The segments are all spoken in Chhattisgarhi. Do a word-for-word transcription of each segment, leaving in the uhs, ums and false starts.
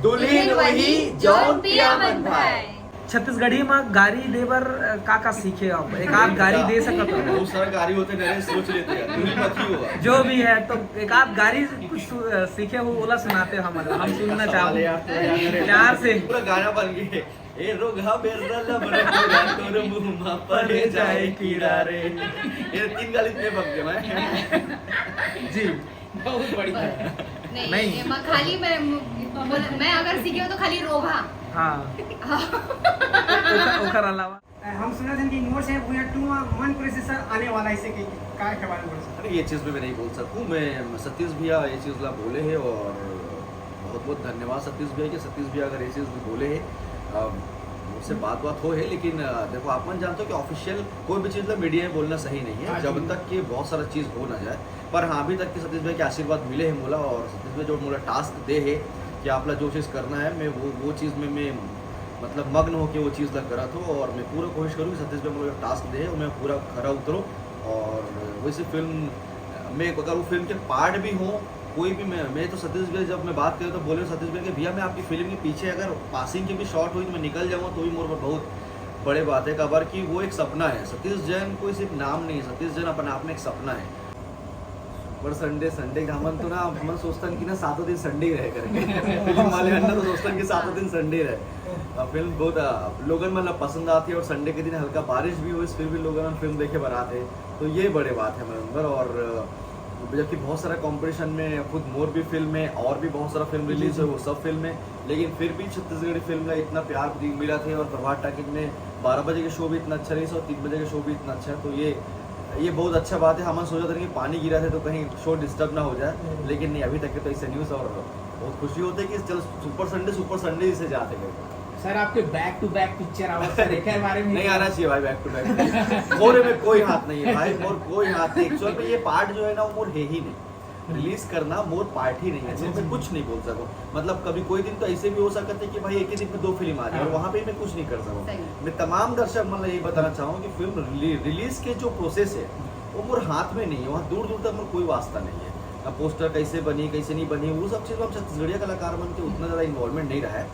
दुल्हिन वही, जौन पिया मन भाए। छत्तीसगढ़ी म गारी दे बर, अ, का का सीखे आप? एक आध गारी दे सकत हो? बहुत सारा गारी होथे, नरेश सोच लेथे यार, तू भी मत ही होगा। जो भी है, तो एक आध गारी कुछ सु-, अ, सीखे हो, ओला सुनाते हो हमन, हम सुनना सवाल है चाहबो। यार, तो यार, प्यार से। पूरा गाना बन गए। ए रोगहा बेर्रा लबरा पूरा तोर मुंह मा पड़े जाए कीड़ा रे। ये तीन गाली इतने बक गए मैं। जी। बहुत बढ़िया। नहीं, नहीं। ये मैं खाली मैं, मैं अगर सीखे हो तो खाली रोगहा। हाँ। हाँ। ओकर, ओकर अलावा? हम सुनत हन कि मोर से भुइयां टू मा मन प्रोसेसर आने वाला है, इसे के, का के बारे में बोल सकते? अरे, ये चीज़ भी मैं नहीं बोल सकूँ। मैं, सतीश भैया ये चीज़ ला बोले है और बहुत बहुत धन्यवाद सतीश भैया के। सतीश भैया अगर ये चीज़ भी बोले है, अ, मुझसे बात बात हो है, लेकिन, अ, देखो, आप मन जानते हो कि ऑफिशियल कोई भी चीज़ ला मीडिया में बोलना सही नहीं है, हाँ जब जी। तक कि बहुत सारा चीज़ हो ना जाए। पर हाँ, अभी तक के सतीश भैया के आशीर्वाद मिले है मोला, और सतीश भैया जो मोला टास्क दे है कि आप ला जो चीज़ करना है, मैं वो, वो चीज़ में मैं, मतलब, मग्न होके वो चीज़ ला करत हूँ, और मैं पूरा कोशिश करूँ कि सतीश भैया मोला टास्क दे है, मैं पूरा खरा उतरूँ। और वैसे फिल्म में अगर वो फिल्म के पार्ट भी हों, कोई भी, मैं, मैं तो सतीश भैया, जब मैं बात करूँ तो बोले सतीश भैया कि भैया, मैं आपकी फिल्म के पीछे अगर पासिंग के भी शॉट हुई तो मैं निकल जाऊँगा, तो भी मोर पर बहुत बड़े बात है। काबर कि वो एक सपना है। सतीश जैन कोई सिर्फ नाम नहीं है, सतीश जैन अपने आप में एक सपना है। सुपर संडे, संडे का हमन तो ना, हमन सोचतन कि ना सातों दिन संडे ही रहे करके। फिल्म वाले अंदर तो सोचतन कि सातों दिन संडे रहे। अ, फिल्म बहुत, अ, लोगन मन ला पसंद आती है और संडे के दिन हल्का बारिश भी होइस, फिर भी लोगन मन फिल्म देखे बर आथे। तो ये बड़े बात है हमर अंदर। और, अ, जबकि बहुत सारा कॉम्पिटिशन में खुद मोर भी फिल्म है और भी बहुत सारा फिल्म रिलीज हुए, वो सब फिल्म है, लेकिन फिर भी छत्तीसगढ़ी फिल्म ला इतना प्यार दि-, मिलत है। और प्रभात टाकीज में बारह बजे के शो भी इतना अच्छा रहिस और तीन बजे के शो भी इतना अच्छा है, तो ये, ये बहुत अच्छा बात है। हमन सोचत रहे कि पानी गिरत है तो कहीं शो डिस्टर्ब ना हो जाए, हम्म। लेकिन नहीं, अभी तक के तो ऐसे न्यूज़, और बहुत खुशी होते है कि चलो, सुपर संडे, सुपर संडे इसे जाते गए। सर, आपके बैक टू बैक पिक्चर आवत सर, एकर बारे में नहीं क्या? आना चाहिए भाई, बैक टू बैक। मोरे में कोई हाथ नहीं है भाई, मोर कोई हाथ नहीं। एक्चुअल में ये पार्ट जो है ना, वो मोर है ही नहीं। रिलीज करना मोर पार्ट ही नहीं है, अच्छा, तो मैं अच्छा। कुछ नहीं बोल सकूँ। मतलब, कभी कोई दिन तो ऐसे भी हो सकता है कि भाई, एक ही दिन में दो फिल्म आ जाए और हाँ। वहाँ पे मैं कुछ नहीं कर सकूँ। सही। मैं तमाम दर्शक मन ला यही बताना चाहूँ कि फिल्म रिली-, रिलीज के जो प्रोसेस है, वो मोर हाथ में नहीं है, वहाँ दूर दूर तक मोर कोई वास्ता नहीं है। अब पोस्टर कैसे बनी, कैसे नहीं बनी, वो सब चीज़ में हम छत्तीसगढ़िया कलाकार मन के उतना ज़्यादा इन्वॉल्वमेंट नहीं रहा है।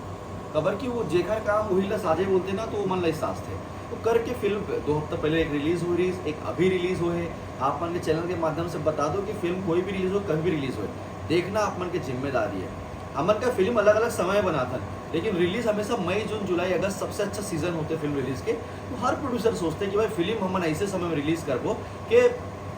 काबर कि वो जेखर काम वही ला साझे बोलते ना, तो वो मन ला एहसास थे। तो करके फिल्म दो हफ्ता पहले एक रिलीज हो रही, एक अभी रिलीज हो है। आप मन के चैनल के माध्यम से बता दो कि फिल्म कोई भी रिलीज हो, कभी भी रिलीज हो, देखना आप मन के जिम्मेदारी है। हमन का फिल्म अलग-अलग समय बनाथन, लेकिन रिलीज हमेशा मई, जून, जुलाई, अगस्त सबसे अच्छा सीजन होते फिल्म रिलीज के। तो हर प्रोड्यूसर सोचते कि भाई, फिल्म हमन ऐसे समय में रिलीज करबो कि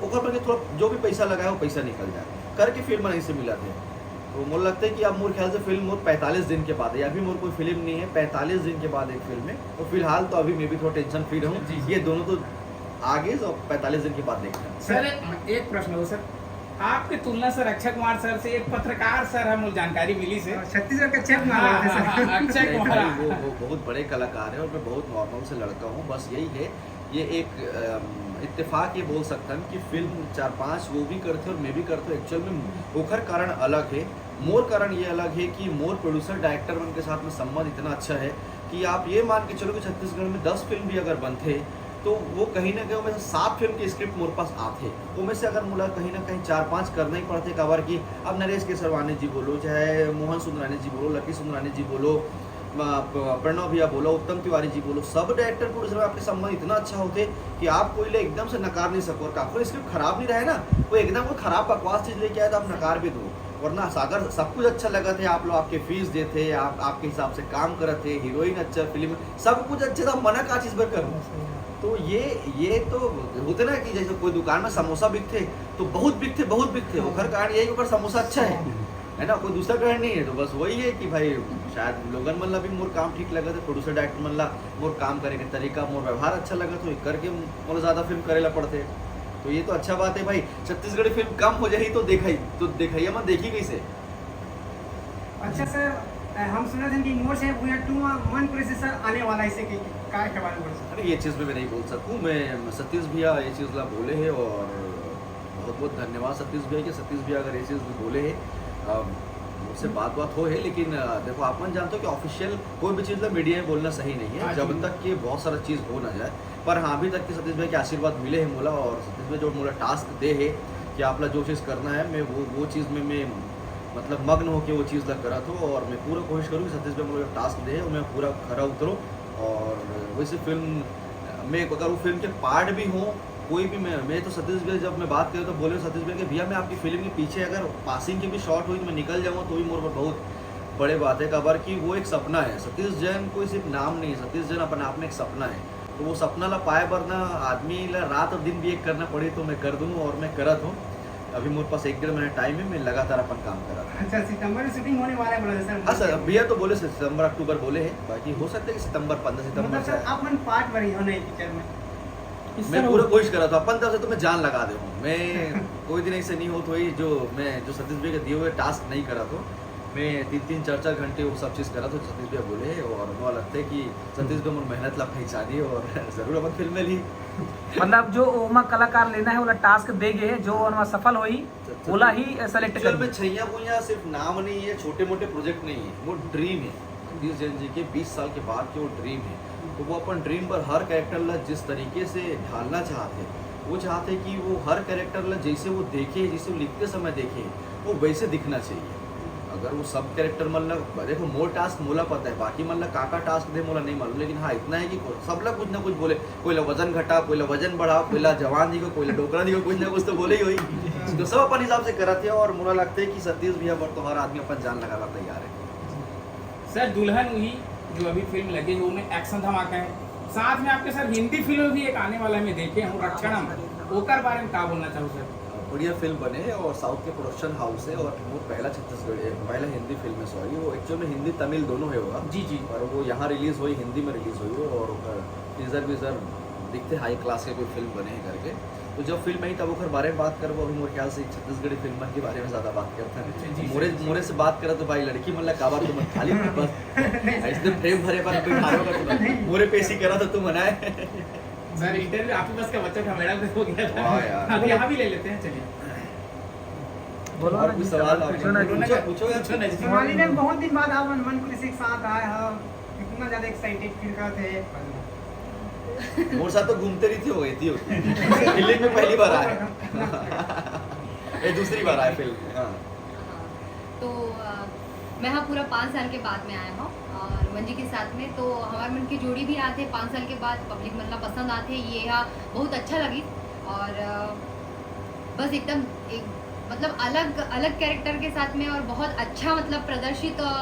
ओकर बर के थोड़ा जो भी पैसा लगाए, वो पैसा निकल जाए, करके फिल्म मन ऐसे मिलत हे। तो मोला लगता है कि अब मोर ख्याल से फिल्म मोर पैंतालीस दिन के बाद है, अभी मोर कोई फिल्म नहीं है, पैंतालीस दिन के बाद एक फिल्म है। तो फिलहाल तो अभी मैं भी थोड़ा टेंशन फ्री रहूँ, जी, जी। ये दोनों तो आगे, तो पैंतालीस दिन के बाद देखते हैं। सर, एक, एक प्रश्न हो सर, आपके तुलना सर अक्षय कुमार सर से एक पत्रकार सर है, मोला जानकारी मिली से। हाँ, छत्तीसगढ़ का अक्षय कुमार हाँ, लगते हैं सर। हाँ, हाँ, अक्षय नहीं कुमार। भाई, वो, वो बहुत बड़े कलाकार हैं और मैं बहुत नॉर्मल से लड़का हूँ। बस यही है, ये एक, अम, इत्तेफाक ये बोल सकथन कि फिल्म चार पांच वो भी करथे और मैं भी करथों। एक्चुअल में ओखर कारण अलग है, मोर कारण ये अलग है कि मोर प्रोड्यूसर डायरेक्टर मन के साथ में संबंध इतना अच्छा है कि आप ये मान के चलो कि छत्तीसगढ़ में दस फिल्म भी अगर बनथे, तो वो कहीं ना कहीं, ओमे से सात फिल्म के स्क्रिप्ट मोर पास आथे। ओमे से अगर मोला कहीं ना कहीं चार पांच करना ही पड़थे, काबर कि अब नरेश केसरवानी जी बोलो, चाहे मोहन सुंदरानी जी बोलो, लकी सुंदरानी जी बोलो, म-, प-, प्रणव भैया बोलो, उत्तम तिवारी जी बोलो, सब डायरेक्टर प्रोड्यूसर में आपके संबंध इतना अच्छा होथे कि आप कोई ले एकदम से नकार नहीं सको। और काकरो स्क्रिप्ट खराब नहीं रहे ना, कोई एकदम कोई खराब बकवास चीज लेके आए तो आप नकार भी दो। वरना अगर सब कुछ अच्छा लगथे, आप लोग, आपके फीस देथे, आप, आपके हिसाब से काम करत हे, हीरोइन अच्छा, फिल्म, सब कुछ अच्छे, तो मना का चीज बर करूँ? तो ये, ये तो होथे ना कि जैसे कोई दुकान में समोसा बिकथे तो बहुत बिकथे, बहुत बिकथे, ओखर कारण यही ओकर समोसा अच्छा है, है ना, कोई दूसरा कारण नहीं है। तो बस वही है कि भाई, शायद लोगन मन ला भी मोर काम ठीक लगथे, प्रोड्यूसर डायरेक्टर मन ला मोर काम करे के तरीका, मोर व्यवहार अच्छा लगथे, तो करके मोला ज्यादा फिल्म करे ला पड़थे। तो ये तो अच्छा बात है भाई, छत्तीसगढ़ी फिल्म कम हो जाही तो देखई, तो देखइया मन देखही कैसे? अच्छा सर, अ, हम सुनत हन कि मोर से भुइयां टू मा मन प्रोसेसर आने वाला है, इसे के, का के बारे में बोल सकते? अरे, ये चीज़ में मैं नहीं बोल सकूँ। मैं, सतीश भैया ये चीज़ ला बोले है और बहुत बहुत धन्यवाद सतीश भैया के। सतीश भैया अगर ये चीज़ भी बोले है, अ, मुझसे बात बात हो है, लेकिन, अ, देखो, आप मन जानते हो कि ऑफिशियल कोई भी चीज़ ला मीडिया में बोलना सही नहीं है, हाँ जब जी। तक कि बहुत सारा चीज़ हो ना जाए। पर हाँ, अभी तक के सतीश भैया के आशीर्वाद मिले है मोला, और सतीश भैया जो मोला टास्क दे है कि आप ला जो चीज़ करना है, मैं वो, वो चीज़ में मैं मतलब मग्न होके वो चीज़ ला करत हो, और मैं पूरा कोशिश करूँ कि सतीश भाई मोला टास्क दे और मैं पूरा खरा उतरूँ। और वैसे फिल्म में अगर वो फिल्म के पार्ट भी हो, कोई भी, मैं मैं तो सतीश भाई, जब मैं बात करूँ तो बोले सतीश भाई कि भैया, मैं आपकी फिल्म के पीछे अगर पासिंग के भी शॉट हुई तो मैं निकल जाऊँगा, तो भी मोर पर बहुत बड़े बात है। काबर कि वो एक सपना है, सतीश जैन कोई सिर्फ नाम नहीं है, सतीश जैन अपन आप में एक सपना है। तो वो सपना ला पाए बर ना आदमी ला रात और दिन भी एक करना पड़ी, तो मैं कर दूँ और मैं करत हूँ। अभी मोर पास एक डेढ़ महीना टाइम है, मैं लगातार अपन काम करत हूँ। अच्छा, सितंबर में शूटिंग होने वाला है बोला सर। हाँ सर, भैया तो बोले सितंबर अक्टूबर बोले हैं, बाकी हो सकता है कि सितंबर, पंद्रह सितंबर मतलब से। सर, आप मन पार्ट भरी हो नई पिक्चर में? मैं पूरा कोशिश करत हूँ, अपन तरफ से तो मैं जान लगा दे हूँ। मैं कोई दिन ऐसे नहीं होत होई जो मैं जो सतीश भाई के दिए हुए टास्क नहीं करत हूँ। मैं तीन तीन चार चार घंटे वो सब चीज़ करत हूँ, सतीश भाई बोले, और मोला लगता है कि सतीश भाई मोर मेहनत ला पहचानी और जरूर अपन फिल्म में ली। मतलब जो ओमा कलाकार लेना है, ओला टास्क दे गे, जो ओमा सफल होई, ओला ही सेलेक्ट एक्चुअल कर। में छैया भुइया सिर्फ नाम नहीं है, छोटे मोटे प्रोजेक्ट नहीं है, वो ड्रीम है। सतीश जैन जी के बीस साल के बाद के वो ड्रीम है, तो वो अपन ड्रीम पर हर कैरेक्टर ला जिस तरीके से ढालना चाहते हैं, वो चाहते हैं कि वो हर कैरेक्टर ला जैसे वो देखे, जैसे वो लिखते समय देखे, वो वैसे दिखना चाहिए। अगर वो सब कैरेक्टर मन ला, देखो, मोर टास्क मोला पता है, बाकी मन ला का का टास्क दे मोला नहीं मालूम, लेकिन हाँ इतना है कि को-, सब ला कुछ ना कुछ बोले, कोई ला वजन घटा, कोई ला वजन बढ़ा, कोई ला जवान दिखो, कोई ला डोकरा दिखो, कुछ ना कुछ तो बोले ही होई। तो सब अपन हिसाब से करत है और मोला लगता है कि सतीश भैया बर तो हर आदमी अपन जान लगा ला तैयार है। सर, दुल्हन उही जो अभी फिल्म लगे हुए में एक्शन धमाका है, साथ में आपके सर हिंदी फिल्म भी एक आने वाला है, मैं देखे हूँ, रक्षणम, ओकर बारे में का बोलना चाहू सर? बढ़िया फिल्म बने है और साउथ के प्रोडक्शन हाउस है और वो पहला छत्तीसगढ़ी, पहला हिंदी फिल्म है, सॉरी, वो एक्चुअल में हिंदी तमिल दोनों है होगा। जी, जी। पर वो यहाँ रिलीज हुई, हिंदी में रिलीज हुई हो और ओकर टीजर वीजर दिखते हाई क्लास के कोई फिल्म बने है करके। तो जब फिल्म आई तब ओकर बारे में बात करबो। अभी मोर ख्याल से छत्तीसगढ़ी फिल्म के बारे में ज्यादा बात करते अच्छा, जी, हैं। मोरे जी। मोरे से बात करा तो भाई लड़की मन ला काबर तुम खाली बस ऐसे प्रेम भरे बात कोई खाओ का तुम मोरे पेशी करा तो तुम मनाए। सर, इंटरव्यू आपके पास का बच्चा था, मैडम को हो गया था। वाह यार। अब यहाँ भी ले लेते हैं, चलिए। बोलो और ना कुछ जी, सवाल पूछो आपके? ना। पूछो, पूछो यार। पूछो ना जी। सोनाली मैम, बहुत दिन बाद आप मन मन खुशी के साथ आए हो, इतना ज्यादा एक्साइटेड फील करते हैं? मोर साथ तो घूमते रही थी, हो गई थी होती। फिल्म में पहली बार आए। ये दूसरी बार आए फिल्म में, हाँ। हाँ, तो अ, मैं हाँ पूरा पाँच साल के बाद में आया हूँ और मंजी के साथ में, तो हमारे मन की जोड़ी भी आते पाँच साल के बाद, पब्लिक मतलब पसंद आते, ये यहाँ बहुत अच्छा लगी। और अ, बस एकदम एक मतलब अलग अलग कैरेक्टर के साथ में और बहुत अच्छा मतलब प्रदर्शित अ,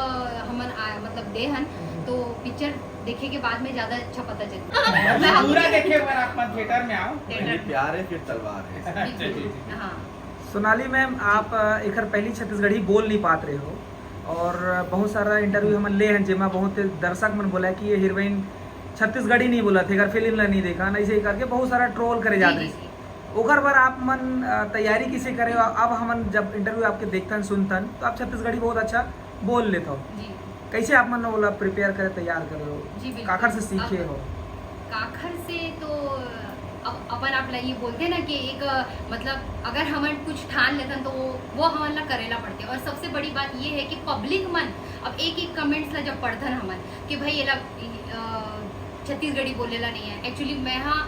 हमन आ, मतलब दे हन, तो पिक्चर देखे के बाद में ज़्यादा अच्छा पता चलता। मैं हाँ पूरा पूरा देखे पर आप मन थिएटर में आओ। पहली प्यार है, फिर तलवार है। बिल्कुल, हाँ। सोनाली मैम, आप अ, एकर पहली छत्तीसगढ़ी बोल नहीं पात रहे हो और बहुत सारा इंटरव्यू हमन ले हैं, जेमा बहुत दर्शक मन बोला कि ये हीरोइन छत्तीसगढ़ी नहीं बोलत हे, एकर फिल्म ला नहीं देखा ना, इसे करके बहुत सारा ट्रोल करे जी, जात जी, रहे। जी। ओकर बर आप मन अ, तैयारी किसे करे हो? अब हमन जब इंटरव्यू आपके देखथन सुनथन तो आप छत्तीसगढ़ी बहुत अच्छा बोल लेत हो, जी। कैसे आप मन ओला प्रिपेयर करे, तैयार करे हो? जी, बिल्कुल। काखर से सीखे अब हो? काखर से तो अब अपन आप ला ये बोलते हैं ना कि एक अ, मतलब अगर हमन कुछ ठान लेथन तो वो वो हमन ला करेला पड़ते। और सबसे बड़ी बात ये है कि पब्लिक मन अब एक एक कमेंट्स ला जब पढ़थन हमन कि भाई ये ला अ, छत्तीसगढ़ी बोलेला नहीं है। एक्चुअली मैं हाँ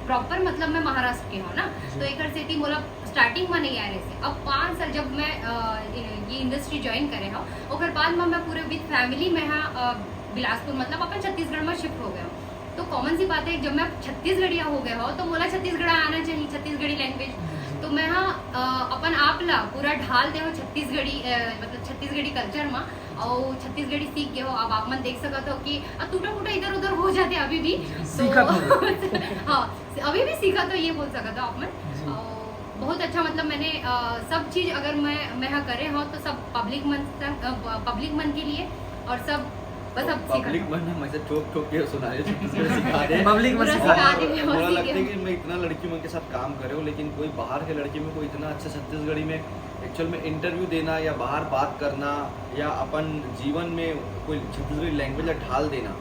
प्रॉपर मतलब मैं महाराष्ट्र के हूँ ना, तो एकर सेती मोला स्टार्टिंग में नहीं आ रहे थे। अब पाँच साल जब मैं अ, ये इंडस्ट्री ज्वाइन करे हूँ, ओकर बाद में मैं पूरे विद फैमिली में हाँ अ, बिलासपुर मतलब अपन छत्तीसगढ़ में शिफ्ट हो गए हूँ। तो कॉमन सी बात है, जब मैं छत्तीसगढ़िया हो गए हो तो मोला छत्तीसगढ़ आना चाहिए, छत्तीसगढ़ी लैंग्वेज। तो मैं हाँ अ, अपन आप ला पूरा ढाल दे हो छत्तीसगढ़ी अ, मतलब छत्तीसगढ़ी कल्चर में, और छत्तीसगढ़ी सीख गए हो। अब आप मन देख सकत हो कि अब टूटा फूटा इधर उधर हो जाते अभी भी। तो सीखत हो। हाँ, अभी भी सीखत हो, ये बोल सकत हो आप मन। जी। और बहुत अच्छा मतलब मैंने अ, सब चीज अगर मैं मैं हाँ करे हो तो सब पब्लिक मन तक, अ, पब्लिक मन के लिए और सब बस अब सीखत पब्लिक हो। मन हमसे चोक चोक के सुनाए, छत्तीसगढ़ी सिखा दे। पब्लिक में पूरा सिखा सिखा दे। मोला लगता है कि मैं इतना लड़की मन के साथ काम करे हूँ, लेकिन कोई बाहर के लड़की मन को इतना अच्छा छत्तीसगढ़ी में एक्चुअल में इंटरव्यू देना या बाहर बात करना या अपन जीवन में कोई छत्तीसगढ़ी लैंग्वेज ला ढाल देना,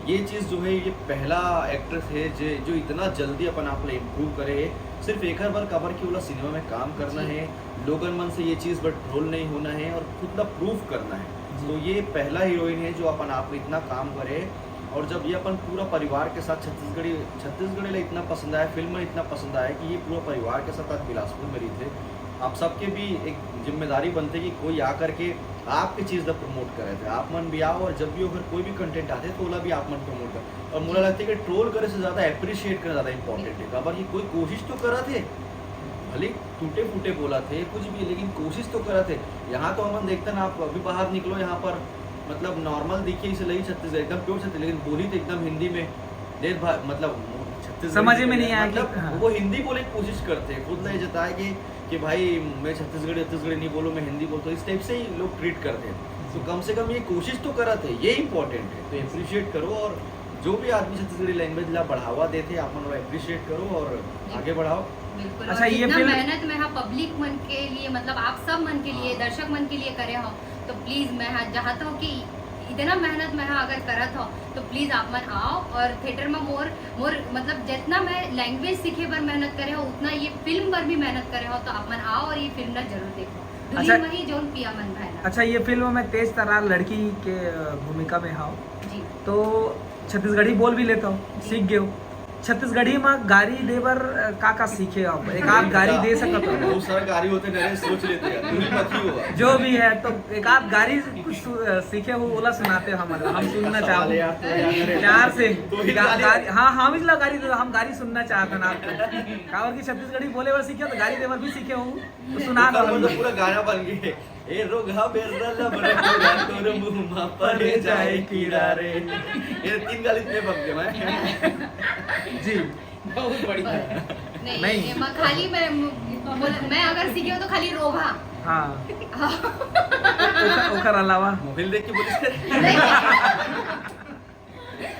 ये चीज़ जो है, ये पहला एक्ट्रेस है जे जो इतना जल्दी अपन आप ला इम्प्रूव करे है। सिर्फ एक बार काबर कि ओला सिनेमा में काम करना जी। है, लोगन मन से ये चीज़ पर ट्रोल नहीं होना है और खुद ला प्रूव करना है। जी। तो ये पहला हीरोइन है जो अपन आप में इतना काम करे। और जब ये अपन पूरा परिवार के साथ छत्तीसगढ़ी छत्तीसगढ़ी ला इतना पसंद आया, फिल्म में इतना पसंद आया कि ये पूरा परिवार के साथ आज बिलासपुर में रही थे। आप सबके भी एक जिम्मेदारी बनथे कि कोई आ करके आपके चीज ला प्रमोट करे थे। आप मन भी आओ और जब भी अगर कोई भी कंटेंट आथे तो ओला भी आप मन प्रमोट कर। और मोला लगथे कि ट्रोल करे से ज्यादा अप्रिशिएट करना ज्यादा इंपॉर्टेंट है। काबर कि कोई कोशिश तो करत हे, भले टूटे फूटे बोलत हे कुछ भी, लेकिन कोशिश तो करत हे। यहाँ तो हमन देखथन, आप अभी बाहर निकलो, यहाँ पर मतलब नॉर्मल दिखे इसे लगी छत्तीसगढ़ एकदम प्योर छत्तीसगढ़, लेकिन बोली तो एकदम हिंदी में। देख भा-, मतलब छत्तीसगढ़ी समझ में नहीं आया कि, मतलब हाँ। वो हिंदी बोले की कोशिश करते हैं, खुद नहीं जताए कि कि भाई मैं छत्तीसगढ़ी छत्तीसगढ़ी नहीं बोलूँ, मैं हिंदी बोलता हूँ, इस टाइप से ही लोग ट्रीट करते हैं। तो कम से कम ये कोशिश तो करत है, ये इंपॉर्टेंट है। तो अप्रिशिएट करो और जो भी आदमी छत्तीसगढ़ी लैंग्वेज ला बढ़ावा देथे, आप मन ओला अप्रिशिएट करो और आगे बढ़ाओ। बिल्कुल। अच्छा, और ये जितना फिल्म मेहनत मैं हा पब्लिक मन के लिए, मतलब आप सब मन के लिए, हाँ। दर्शक मन के लिए करे हो, तो प्लीज मैं हा चाहता हूँ कि इतना मेहनत मैं हा अगर करत हो तो प्लीज आप मन आओ और थिएटर में मोर मोर मतलब जितना मैं लैंग्वेज सीखे बर मेहनत करे हो उतना ये फिल्म पर भी मेहनत करे हो, तो आप मन आओ और ये फिल्म ना जरूर देखो। दुल्हिन अच्छा। वही जौन पिया मन भाए ना। अच्छा, ये फिल्म में तेज तरार लड़की के, अ, भूमिका में हाव। जी। तो छत्तीसगढ़ी बोल भी लेता हूँ, जी। सीख गए हो। छत्तीसगढ़ी में गारी दे बर, अ, का का सीखे हो? एक आध गारी दे सकत हो? बहुत सारा गारी होते, नरेश सोच लेते हैं, तू भी मत ही हुआ। जो भी है, तो एक आध गारी कुछ सु-, अ, सीखे हो, ओला सुनाते हो हमन ला, हम सुनना सवाल चाहबो। यार, तो यार, प्यार से। तो ही गा-, गाली गारी, हाँ, हम इसला गारी दे, हम गारी सुनना चाहते हैं आपको। काबर कि छत्तीसगढ़ी बोले बर सीखे हो, तो गारी दे बर भी सीखे हो, तो सुना दो ओकर हमन मतलब ला। पूरा गाना बन गए। ए रोगहा बेर्रा ला बड़ा तोरा तोर मुंह मा पड़े जाए कीड़ा रे। ये तीन गाली इतने बक गए मैं। जी। बहुत बढ़िया। नहीं, नहीं। ये मैं खाली मैं बोल, मैं अगर सीखे हो तो खाली रोगहा। हाँ। हाँ। ओकर, ओकर अलावा? मोहिल देख के बोलिस के? नहीं।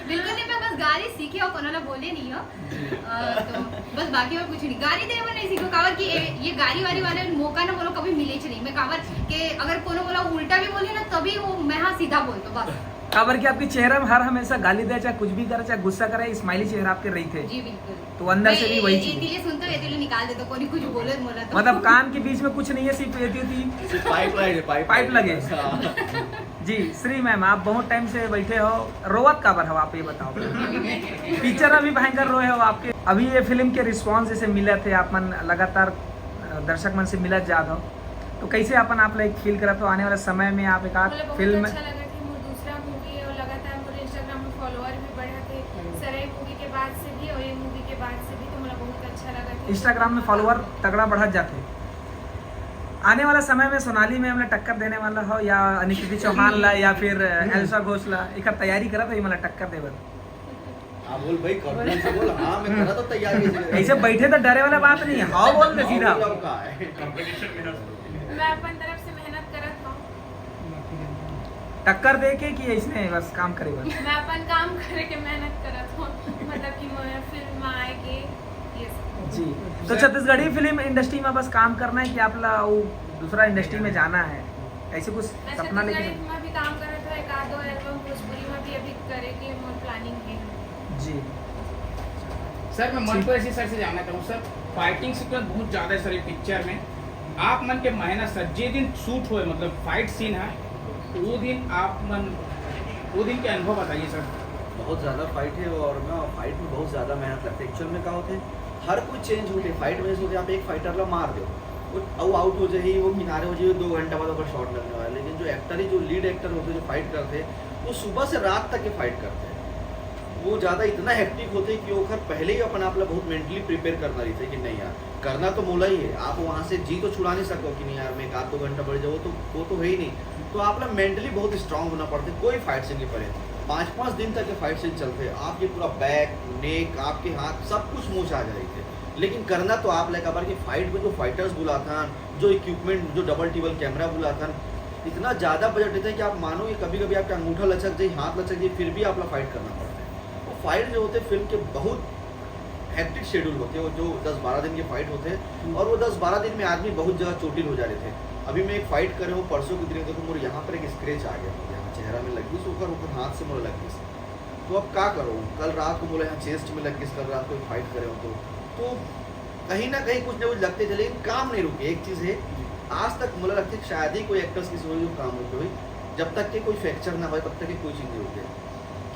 बिल्कुल नहीं, मैं बस गारी सीखे हो, कोनो ला बोले नहीं हो। अ, तो बस बाकी और कुछ नहीं। गारी दे बर नहीं सीखे हो, काबर कि ये, ये गारी वारी वाले मौका ना मोला कभी मिले च नहीं। मैं काबर के अगर कोनो मोला उल्टा भी बोले ना, तभी वो मैं हाँ सीधा बोल दो बस। काबर कि आपके चेहरा में हर हमेशा गाली दे, चाहे कुछ भी करे, चाहे गुस्सा करे, स्माइली चेहरा आपके रहिथे। जी, बिल्कुल। तो अंदर से भी वही चीज। इसीलिए सुनते हो, इसीलिए निकाल देते हो, कोई कुछ बोले मोला तो। मतलब कान के बीच में कुछ नहीं है, सिर्फ ये थी, थी। सिर्फ पाइप लाइन है, पाइप पाइप लाइन लगे। बस, हाँ। जी, श्री मैम, आप बहुत टाइम से बैठे हो, रोवत काबर हो आप, ये बताओ। पिक्चर में भी भयंकर रोए हो आपके। अभी ये फिल्म के रिस्पॉन्स जैसे मिलत हे, आप मन लगातार, अ, दर्शक मन से मिलत जात हो, तो कैसे अपन आप लोग फील करत हो आने वाला समय में आप एक आध मतलब बहुत फिल्म अच्छा लगा कि मोर दूसरा मूवी है और लगातार मोर Instagram में फॉलोअर भी बढ़त हे। हम्म। सराय मूवी के बाद से भी और ये मूवी के बाद से भी, तो मोला बहुत अच्छा लगा कि Instagram में फॉलोअर तगड़ा बढ़त जाथे। आने वाला समय में सोनाली मैम ला टक्कर देने वाला हो या अनिकृति चौहान ला या फिर, अ, एल्सा घोष ला, एकर तैयारी करत हो ये मला टक्कर देवे? हाँ, बोल भाई, कॉन्फिडेंस से बोल। हाँ, मैं करा तो तैयारी है। ऐसे बैठे तो डरे वाला बात नहीं है, हाँ बोल दे हाँ, सीधा। बोल, अब का है? कंपटीशन में ना। मैं अपन तरफ से मेहनत करत हूँ। टक्कर दे के कि ऐसने बस काम करे बस? मैं अपन काम करे के मेहनत करत हूँ, मतलब कि मैं फिल्म में आए के ये सब। जी, तो छत्तीसगढ़ी फिल्म इंडस्ट्री में बस काम करना है कि आप ला वो दूसरा इंडस्ट्री में जाना है, ऐसे कुछ मैं सपना लेके छत्तीसगढ़ी में भी काम करत हूँ, एक आध दो एल्बम भोजपुरी में भी अभी करे के मोर प्लानिंग है। जी। सर, मैं जी। मंटू एसी सर से जानना चाहूँ सर, फाइटिंग सीक्वेंस बहुत ज़्यादा है सर ये पिक्चर में, आप मन के मेहनत सर, जे दिन शूट होए, मतलब फाइट सीन है, वो दिन आप मन, वो दिन के अनुभव बताइए सर। बहुत ज़्यादा फाइट है और ना फाइट में बहुत ज़्यादा मेहनत लगती है। एक्चुअल में का होते, हर कोई चेंज होते, फाइट में जैसे होते आप एक फाइटर ला मार दो, वो, वो आउट हो जाए, वो किनारे हो जाए, दो घंटा बाद ओकर शॉट लगने वाला है। लेकिन जो एक्टर ही, जो लीड एक्टर होते, जो फाइट करते, वो सुबह से रात तक के फाइट करते हैं। वो ज़्यादा इतना हेक्टिक होते कि ओकर पहले ही अपन आप ला बहुत मेंटली प्रिपेयर करना रहता है कि नहीं यार, करना तो मोला ही है। आप वहाँ से जी तो छुड़ा नहीं सको कि नहीं यार, मैं एक आध दो घंटा बढ़ जाऊँ, तो वो तो है ही नहीं। तो आप ला मेंटली बहुत स्ट्रांग होना पड़ता है। कोई फाइट सीन के पहले पाँच पाँच दिन तक के फाइट सीन चलते हैं, आपके पूरा बैक, नेक, आपके हाथ, सब कुछ मोच आ जाए थे। लेकिन करना तो आप ला, काबर कि फाइट में जो फाइटर्स बुलाथन, जो इक्विपमेंट, जो डबल टिबल कैमरा बुलाथन, इतना ज़्यादा बजट रहता है कि आप मानो कि कभी कभी आपके अंगूठा लचक जाए, हाथ लचक जाए, फिर भी आप ला फाइट करना पड़ता है। वो फाइट जो होते हैं फिल्म के बहुत हेक्टिक शेड्यूल होते हैं, वो जो दस बारह दिन के फाइट होते हैं, हम्म। और वो दस बारह दिन में आदमी बहुत जगह चोटिल हो जा रहे थे। अभी मैं एक फाइट करे हूँ परसों के दिन, देखो मोर यहाँ पर एक स्क्रैच आ गया, यहाँ चेहरा में लग गई, ओकर ओकर हाथ से मोला लग गई। तो अब का करो, कल रात को मोला यहाँ चेस्ट में लग गई, कल रात को एक फाइट करे हो तो, तो कहीं ना कहीं कुछ ना कुछ लगते चले, लेकिन काम नहीं रुके। एक चीज़ है, आज तक मोला लगता है कि शायद ही कोई एक्टर्स किसी को काम रुके हुए, जब तक कि कोई फ्रैक्चर ना हो, तब तक कि कोई चीज़ नहीं रुके।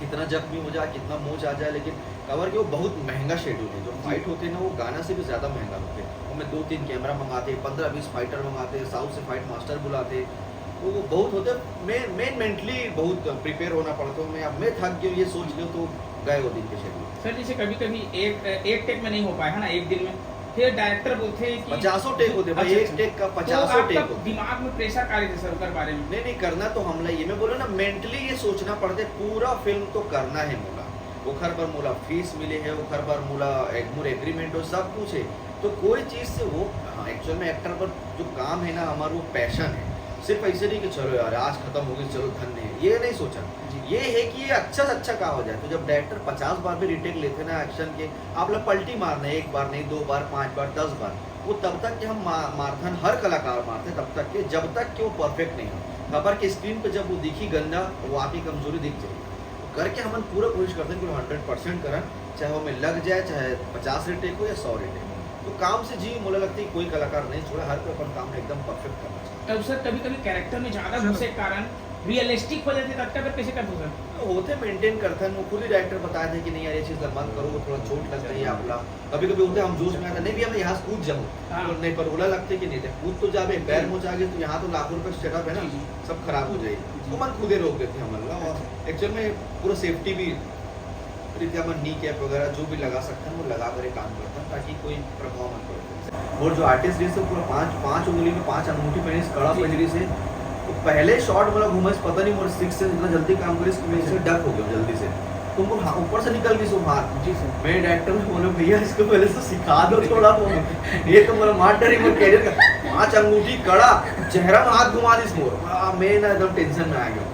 कितना जख्मी हो जाए, कितना मोच आ जाए, लेकिन काबर कि वो बहुत महंगा शेड्यूल है। जो फाइट होते हैं ना, वो गाना से भी ज्यादा महंगा होते हैं। वो में दो तीन कैमरा मंगाते हैं, पंद्रह बीस फाइटर मंगाते हैं, साउथ से फाइट मास्टर बुलाते हैं। तो वो बहुत होते हैं। मैं मैं मेंटली बहुत प्रिपेयर होना पड़ता हूँ। मैं अब मैं थक गया हूँ, ये सोच लो तो गए वो दिन के शेड्यूल। सर, जैसे कभी कभी एक एक टेक में नहीं हो पाए है ना, एक दिन में, फिर डायरेक्टर बोलते हैं कि पचासों टेक होते हैं भाई, अच्छा, एक अच्छा। टेक का तो पचासों आपका टेक होते हैं। दिमाग में प्रेशर का रहता है सर, ओकर बारे में? नहीं नहीं, करना तो हमला ही है। मैं बोला ना, मेंटली ये सोचना पड़ते, पूरा फिल्म तो करना है मोला। ओखर बर मोला फीस मिले है, ओखर बर मोला एक मोर एग्रीमेंट हो, सब कुछ है। तो कोई चीज से वो, हाँ, एक्चुअल में एक्टर पर जो काम है ना हमारा, वो पैशन है। सिर्फ ऐसे नहीं कि चलो यार आज खत्म हो गई, चलो धन्य है, ये नहीं सोचा। जी। ये है कि ये अच्छा से अच्छा का हो जाए। तो जब डायरेक्टर पचास बार भी रिटेक लेते ना एक्शन के, आप लोग पलटी मारना है, एक बार नहीं, दो बार, पांच बार, दस बार, वो तब तक कि हम मा-, मारथन, हर कलाकार मारते तब तक के, जब तक कि वो परफेक्ट नहीं हो। काबर के स्क्रीन पे जब वो दिखी गंदा, वो आपकी कमजोरी दिख जाएगी। तो करके हमन पूरा कोशिश करते हैं कि हंड्रेड परसेंट करन, चाहे वो में लग जाए, चाहे पचास रिटेक हो या सौ रिटेक हो। तो काम से जी मोला लगता है कि कोई कलाकार नहीं छोड़ा, हर कोई अपन काम में एकदम परफेक्ट करना चाहिए। तब सर, कभी कभी कैरेक्टर में ज्यादा घुसे के कारण रियलिस्टिक हो जाते, तब तक कैसे कर दो सर? तो होते मेंटेन करते हैं, वो खुद ही डायरेक्टर बताए थे कि नहीं यार ये चीज़ मत करो, वो थोड़ा चोट लगता है आपला। कभी कभी होते हैं हम जोश में आते हैं, नहीं भैया मैं यहाँ से कूद जाऊँ, हाँ। तो नहीं, पर ओला लगते कि नहीं, देख कूद तो जाबे, पैर मोचा गए तो यहाँ तो लाखों रुपए सेटअप है ना, जी, जी। सब खराब हो जाएगी। जी। तो मन खुदे रोक देते हैं हमन ला। और एक्चुअल में पूरा सेफ्टी भी, रीति हमन नी कैप वगैरह जो भी लगा सकते हैं वो लगा कर काम करते हैं, ताकि कोई प्रभाव मत पड़े। और जो आर्टिस्ट रहिस हे पूरा पांच पांच उंगली में पांच अंगूठी पहनी, कड़ा पहनी रहिस हे। तो पहले शॉट वाला घूमा, पता नहीं मोर सिक्स सेंस इतना जल्दी काम करिस कि मैं इसे डक हो गया जल्दी से। तो मोर हा-, ऊपर से निकल गई सो हाथ। जी सर। मैं डायरेक्टर में बोले, भैया इसको पहले से सिखा दो थोड़ा बहुत, ये तो मोर मार डरी मोर कैरियर का। पांच अंगूठी, कड़ा, चेहरा में हाथ घुमा दिस मोर। आ, मैं ना एकदम टेंशन में आ गया।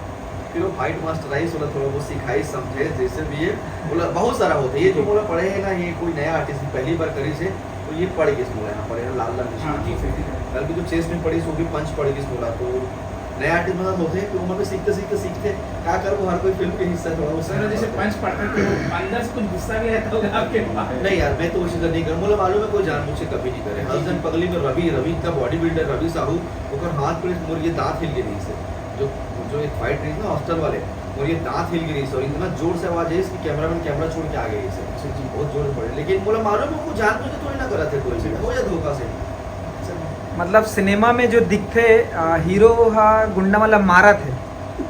फिर वो फाइट मास्टर आई, थोड़ा थोड़ा बहुत सिखाई, समझे, जैसे भी है। बोला बहुत सारा होता है ये जो बोला पड़े है ना, ये कोई नया आर्टिस्ट पहली बार करिस हे, तो ये पड़ गई मोला यहाँ पर, यहाँ लाल लाल निशान। हाँ, जी सर, जी सर। कल भी तो चेस्ट में पड़ी, सो भी पंच पड़ गई मोला। तो नया आर्टिस्ट मतलब होते हैं कि उम्र में सीखते सीखते सीखते क्या कर, वो हर कोई फिल्म के हिस्सा थोड़ा वो सर, जैसे पंच पड़ता है तो अंदर से कुछ गुस्सा भी रहता होगा आपके पास? नहीं यार, मैं तो वो चीज़ नहीं करूँ। मोला मालूम है कोई जानबूझ के कभी नहीं करे। हर दिन पगली में रवि, रवि इतना बॉडी बिल्डर, रवि साहू, ओकर हाथ पे मोर ये दांत हिल गई रहिस हे। जो जो एक फाइट रहिस ना हॉस्टल वाले, मोर ये दांत हिल गई रहिस हे और इतना जोर से आवाज है इसकी, कैमरामैन कैमरा छोड़ के आ गए इसे। अच्छा जी। बहुत जोर से पड़े, लेकिन मोला मालूम है वो जानबूझ के थोड़ी ना करत हे कोई भी, हो या धोखा से। मतलब सिनेमा में जो दिखथे अ, हीरो हा गुंडा मतलब मारत हे,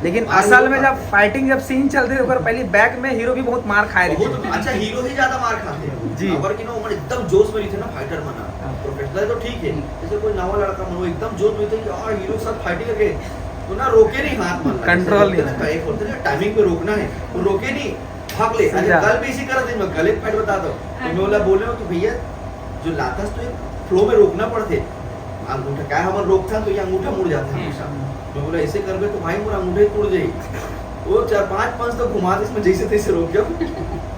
लेकिन हाँ, असल हीरो में का। जब फाइटिंग जब सीन चलथे ओकर पहली बैक में हीरो भी बहुत मार खाए रहिथे। बहुत अच्छा, हीरो ही ज्यादा मार खाते हैं। जी। अगर कि ना वो एकदम जोश में रहिथे ना फाइटर मन, हाँ। प्रोफेशनल तो ठीक है, जैसे कोई नवा लड़का मन वो एकदम जोश में रहिथे कि यार हीरो साथ फाइटिंग करके, तो ना रोके नहीं हाथ मन ला। कंट्रोल नहीं जैसे होता। एक होते ना टाइमिंग पे रोकना है, वो रोके नहीं, भाग ले। अरे सीधा। कल भी इसी करत हे, मैं गले फाइट बता दो, तो मैं बोला बोले हो कि भैया जो लाथस तो एक फ्लो में रोकना पड़थे। अंगूठा क्या हमन रोकथन तो ये अंगूठा मुड़ जाथे हमेशा। मैं बोला ऐसे करबे तो भाई मोर अंगूठा ही टूट जाई। वो चार पांच पंच तो घुमा दे इसमें जैसे तैसे रोक गया।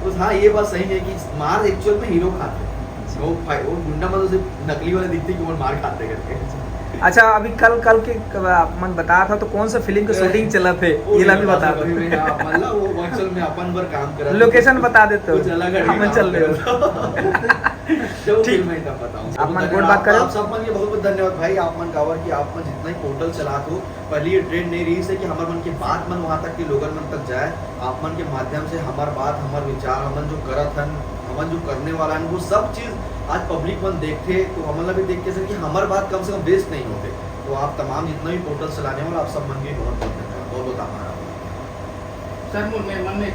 बस हाँ, ये बात सही है कि मार एक्चुअल में हीरो खाते हैं। वो फाइ-, वो गुंडा मतलब से नकली वाले दिखते कि वो मार खाते करके। अच्छा, अभी कल कल के क-, आप मन बता था तो कौन सा फिल्म के शूटिंग चलत हे, वो ये ला नहीं भी बता बता सकते दो। भाई, हाँ, मतलब वो वर्चुअल में अपन बर काम करा। लोकेशन बता देते हो, कुछ अलग है, हम काम चल रहे हो। करा। जब ठीक। फिल्म है तब बताऊं। आप मन बहुत गोठ बात धन्यवाद। करो। आप सब मन के बहुत बहुत धन्यवाद भाई, आप मन काबर कि आप मन जितना ही पोर्टल चलात हो, पहले ये ट्रेंड नहीं रहिस हे कि हमर मन के बात मन वहाँ तक के लोगन मन तक जाए। आप मन के माध्यम से हमर बात, हमर विचार, हमन जो करत हन, हमन जो करने वाला हन, वो सब चीज आज पब्लिक मन देखथे, तो हमन ला भी देख के सर कि हमर बात कम से कम वेस्ट नहीं होते। तो आप तमाम जितना भी पोर्टल चलाने वाला, आप सब मन के बहुत बहुत धन्यवाद, बहुत बहुत आभार आप मन का। सर, मोर मैं मन में